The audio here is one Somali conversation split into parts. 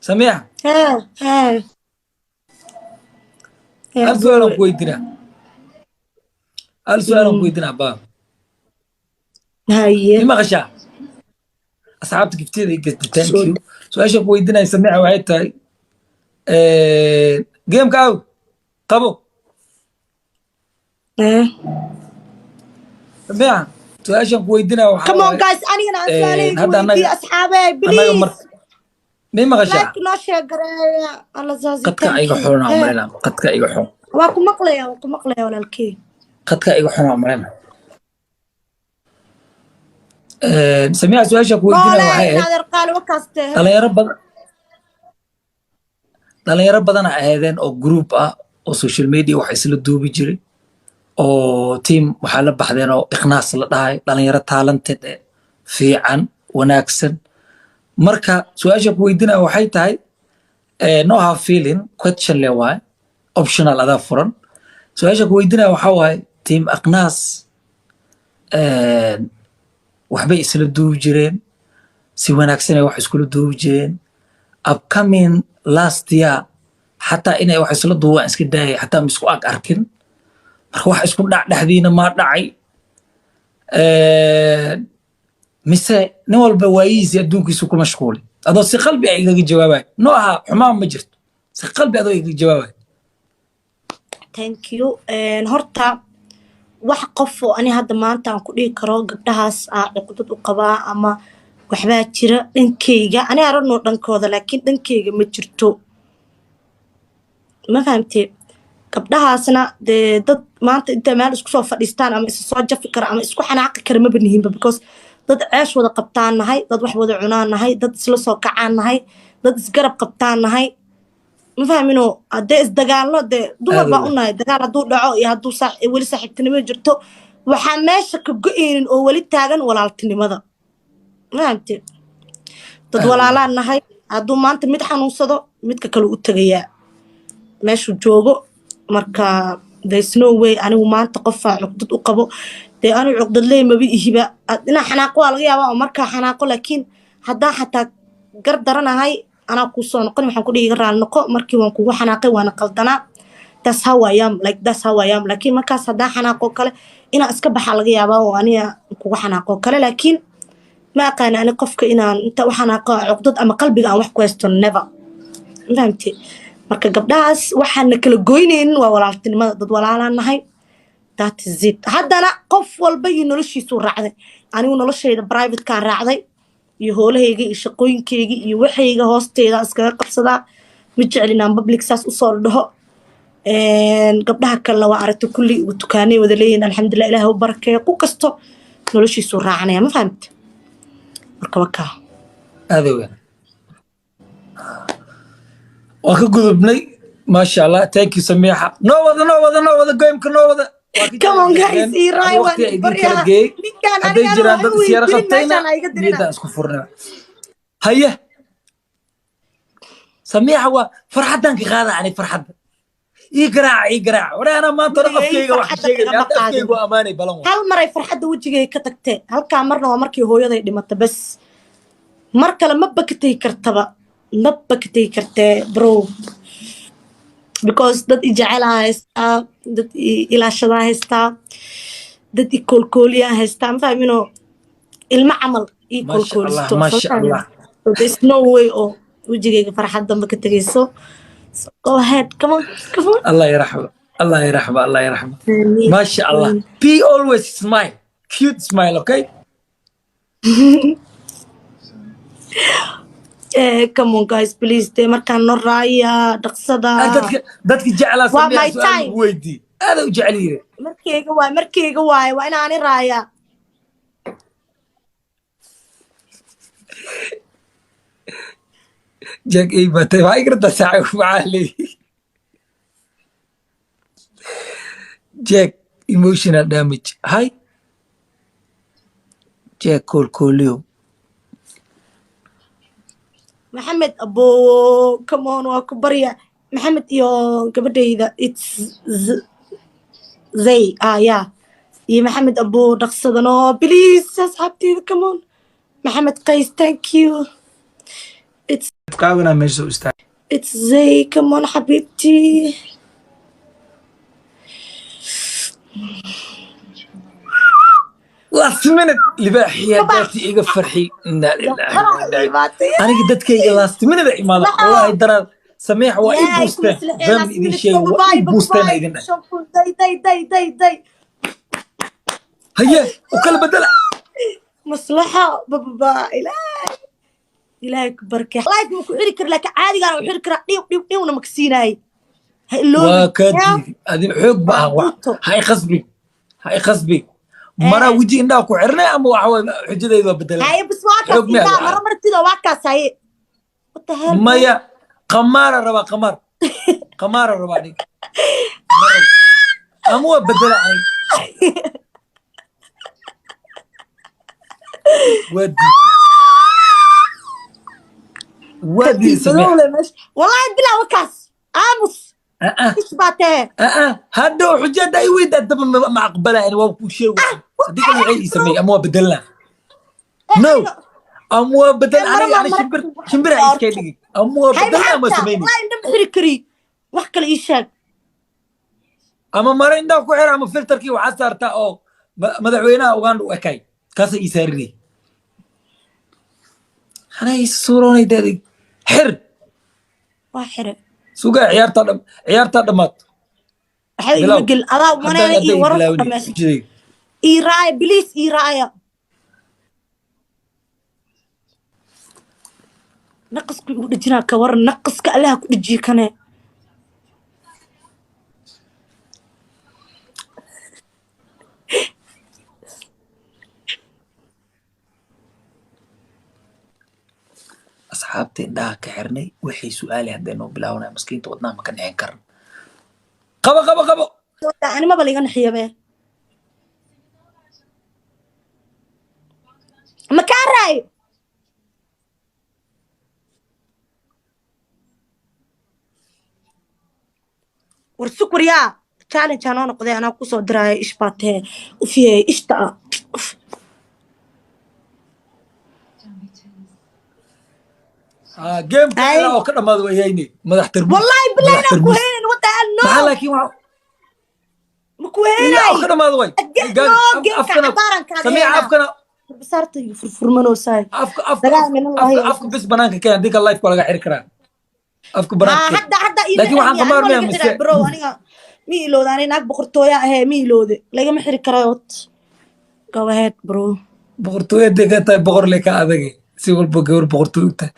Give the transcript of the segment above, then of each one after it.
Samiixa. Hee hee hee. Hal su-aalan ku weydiinaa, hal su-aalan ku weydiinaa baa. Haye. Mi maqashaa? Asxaabta giftiyada i gasta, thank you. Su-aasha ku weydiinaya, Samiixa, waxay tahay gameka aw qabo. Samiixa, su-aashan ku weydiinaya waxaa Come on waaye, guys, anigana aan su-aalahayga hadda weydiiyo, asxaabe. annaga Please. Mar mi maqashaa? Like noo sheeg gareeya alla saasi. Qadka Thank iga you. xunaa umaleyna, qadka iga xun. Waa ku maqlaya, waa ku maqlaya, walaalkey. Qadka iga xunaa umaleyna. Samiixa, su-aasha ku weydiinaya noole waxay ahayd inaadeer qaali wakaste. Dhalinyaro badan, dhalinyaro badana ahaydeen oo group ah oo social media wax isla duubi jiray oo team waxaa la baxdeen oo Ikhnaas la dhahay, dhalinyaro talented eh, fiican, wanaagsan. Marka su-aasha ku weydiinaya waxay tahay, no have feeling question le waaye, optional adaa furan. Su-aasha ku weydiinaya waxaa waaye, team Ikhnaas waxbay isla duubi jireen, si wanaagsanay wax iskula duubi jireen. Upcoming last year xataa inay wax isla duubaan iska daayay, xataa ma isku ag arkin. Marka wax isku dhac dhexdiina maa dhacay, mise nin walba waayihiisi adduunkiisu ku mashquulay? Adoo si qalbi ah igaga jawaabay, no aha xumaan ma jirto, si qalbi adoo igaga jawaabay. Thank you. Horta wax qof oo ani hadda maanta aan ku dhihi karo gabdhahaas aa cuqdad u qabaa ama waxbaa jira dhankeyga, ani aranoo dhankooda, laakiin dhankeyga ma jirto, ma fahamtee? Gabdhahaasna dee dad maanta intay meel isku soo fadhiistaan ama isa soo jafi kara ama isku xanaaqi kara maba nihinba, because dad ceesh wada qabtaan nahay, dad wax wada cunaan nahay, dad isla soo kacaan nahay, dad isgarab qabtaan nahay, ma fahmino? Haddee isdagaalno dee dumar Aad baa u u nahay. Dagaal hadduu dhaco iyo hadduu weli saaxiibtinimo jirto, waxaa meesha ka go-eynin oo weli taagan walaaltinimada, ma fahamte? Dad Aad u walaalaan nahay. Hadduu maanta mid xanuunsado, midka kale u tegayaa meeshuu joogo. Marka there's no way anigu maanta qofaa cuqdad u qabo. Dee anigu cuqdadley maba ihiba. Inaa xanaaqo waa laga yaabaa oo markaa xanaaqo, laakiin haddaan xataa gar daranahay, anaa kuu soo noqon, waxaan ku dhihi, "Iga raali noqo, markii waan kugu xanaaqay, waana qaldanaa." That's how I am, like that's how I am. Laakiin markaas haddaan xanaaqo kale, inaan iska baxaa laga yaabaa oo aniga kugu xanaaqo kale, laakiin ma aqaani ani qofka inaan inta u xanaaqo cuqdad ama qalbiga aan wax ku haysto, never, ma fahamte? Marka gabdhahaas waxaan na kala goynaynin waa walaaltinimada. Dad walaalaan nahay, that is it. Haddana qof walba iyo noloshiisuu raacday. Anigu noloshayda privatekaan raacday iyo hoolahayga iyo shaqooyinkayga iyo waxayga hoosteeda iskaga qabsadaa. Ma jeclin inaan public saas usoo dhaho. Gabdhaha kalena waa aragtay, kulli dukaanay wada leeyihin, alxamdulilah, ilaah u barakeeyo. Ku kasto noloshiisuu raacanaya, ma fahamte? Marka wakaa. Aad weyn waan ka gudubnay, maasha Allah, thank you, Samiixa. Noo wada, noo wada, noo wada gameka, noo wada. Waa ka Come on guys, ii raay. Ani waan waqtiga idin kala baryaa. geeyey. Ninkaan Hadday anigana jiraan wax dad u isyara weydiin qabtayna, meeshaan iga dirina. Niyaddaan isku furnay. Haye Samiixa, waa farxaddan ka qaada ani, farxadda ii garaaca, ii garaaca. Ware anaa maanta hore Weligay afkayga wax ka farxadda sheegaya kagama hadda qaadin. Afkaygu waa ammaanay balan waa. Hal maray farxadda wejigay ka tagtee, halkaa marna waa markii hooyaday dhimata bes. Mar kale maba ka tegi kartaba, maba ka tegi kartee bro, because dad i jecelaa haystaa, dad i ilaashadaa haystaa, dad i koolkooliyaa haystaa, ma fahmino? Ilmo camal ii Maasha Allah. koolkoolisto. Maasha Allah. So there's no way oo wejigayga farxad dambe ka tegayso. So go ahead, come on, come on. Allah yarxamo, Allah yarxamo, Allah yarxamo. Amiin. Maasha Allah. Be always smile, cute smile, okay? Come on guys, please. Dee markaan no raaya dhaqsada. Ah, dadka jeclaa Waa Samiixa my su-aal time. lagu weydii aada u jecel yihiin. Markeyga waay, markeyga waaye, waa inaani raaya. Jack ey batay waxay gartaa saaca maxaa leeyihi Jack emotional damage. Hi Jack koolkooliyo. Maxamed abo, come on, waa ku barya. Maxamed iyo gabadhayda, it's Zay, ah yeah, iyo Maxamed abo, dhaqsadano please, asxaabteyda, come on. Maxamed Qays, thank you. It's Qaawanaa meesha soo istaag. It's Zay, come on xabiibti. Last minute libaaxiyaa daarti iga farxi. Inaa lilaahi wa inaa ilaihi. Aniga dadkayga last minute ay imaada. Wallahi daraad Samiix waa ii buusteen. Been idin sheegay, waa ii buusteen idin dhahay. Day day day day day. Haye, u kala bedela. Maslaxa bababa, ilaahay ilaahay ku barkee. Live ma ku xiri kara, laakiin caadigaan u xiri karaa. Dhiw dhiw dhiwna ma ka siinaay. Ha iloobin. Waa kaa diiday adi, xoog ma aha wax. Ha i khasbi, ha i khasbi. Maraa weji indhaha ku xirnay ama waxa waye xujadayda waa bedelan. Haye, bas waa kaas. Xoog miyaa Intaa la mara martida waa kaas. Haye, what the hell, bro? Maya, qamaara rabaa, qamaar, qamaara rabaa aniga. Ma rabo. Ama waa bedela aniga, waa diiday, waa diiday Samiix. Madowle meesha, wallahi bilaa, waa kaas, aamus. Ah ah. Ish baa tee. Ah ah, hadhow xujada ay weydaa daba ma aqbalaa ani, waa kuu sheego. Haddii kale waxay ii sameeyey ama waa bedelnaa. No, ama waa bedel. Mara Aniga ma ani mara shimbir shimbira iska dhigi ama waa hay bedelna ama maxaa samayni. Wallahi indha ma xiri kari, wax kale ii sheeg. Ama mara indhaha ku xira ama filterkii waxaa saartaa oo madaxweynaha Uganda u ekay, kaasa ii saarinay. Anaa ii suuroonay deedig xir. Waa xire. Sugaa ciyaartaa dham, ciyaartaa dhammaad. Waxba Bilow. igama gelin adaa hadday waneena hadday iyo wararka bilaawni dhamaysta. Xujadayda. Ii raaya, biliis, ii raaya. Naqasku igu dhejinaa, ka waran? Naqaska Allaha ku dhejiye kane. Asxaabta indhaha ka xirnay waxay su'aali hadday noo bilaabanaya. Maskiinta wadnaha ma ka nixin karan. Qabo, qabo, qabo. Animaba laiga naxiyabe, ma kaa raayo? War sukwaryaa, challenge anoo noqday, anaa kusoo diraayo. Ish baa tee, ufiyey ishta ah. Uf. Gameka Ay. ilaa oo ka dhamaado waa yayni madax tarbuus. Wallahi billahi Madax inaan ku tarbuus. heynin. What the hell, no. Maxaa laakiin waa Ma ku ilaa oo heynay. ka dhamaado way. No, gameka Afkana cabaaran kaaga Samiica heynaa. afkana. Saarta iyo furfurmanoosaay. Afka, afka. Dagaal min Allahi. Afka, afka bis banaanka keen. Haddii kale live waa laga xiri karaa. Afka banaanka Ha keen. Hadda hadda iima Laakiin waxaan xirmiya qamaar aniga miyaa laga mise xiraa, bro. Aniga mi ilowda, ani naag boqortooya ahee, mi ilowde, lagama xiri karayo. What, go ahead, bro. Boqortooyada ka tahay, boqor le ka adage, si walba gabar boqortooy u tahay.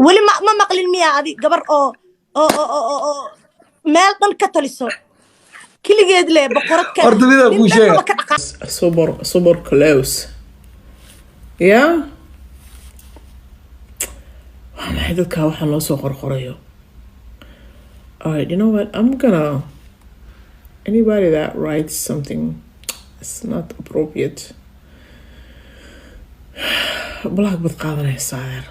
Weli ma maqlin miya adi gabar oo meel dhan ka taliso keligeed le, boqorad ka Horta midaa nin kuu dhan sheega. maba ka dhaqaa. Super super close. Yeah, waa maxay dadka waxaan loo soo qorqorayo? Alright, you know what, I'm gonna, anybody that writes something, it's not appropriate, block baad qaadanaysaa, adeer.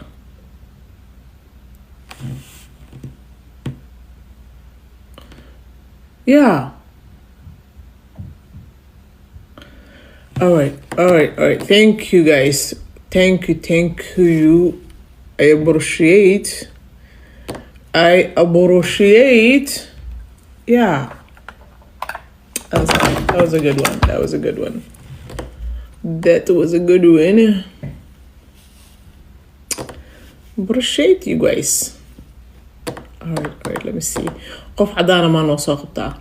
Yeah. All right. Thank you, guys. Thank you, thank you. I appreciate. I appreciate. Yeah. That was a good one. That was a good one. That was a good one. Appreciate you guys. All right. Let me see. Qof cadaana maa noo soo qabtaa?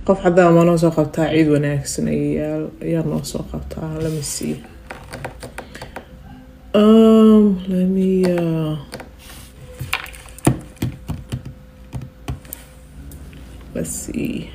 Qof cadaan maa noo soo qabtaa? Ciid wanaagsan ayaa noo soo qabtaa. Let me see. Let me let's see.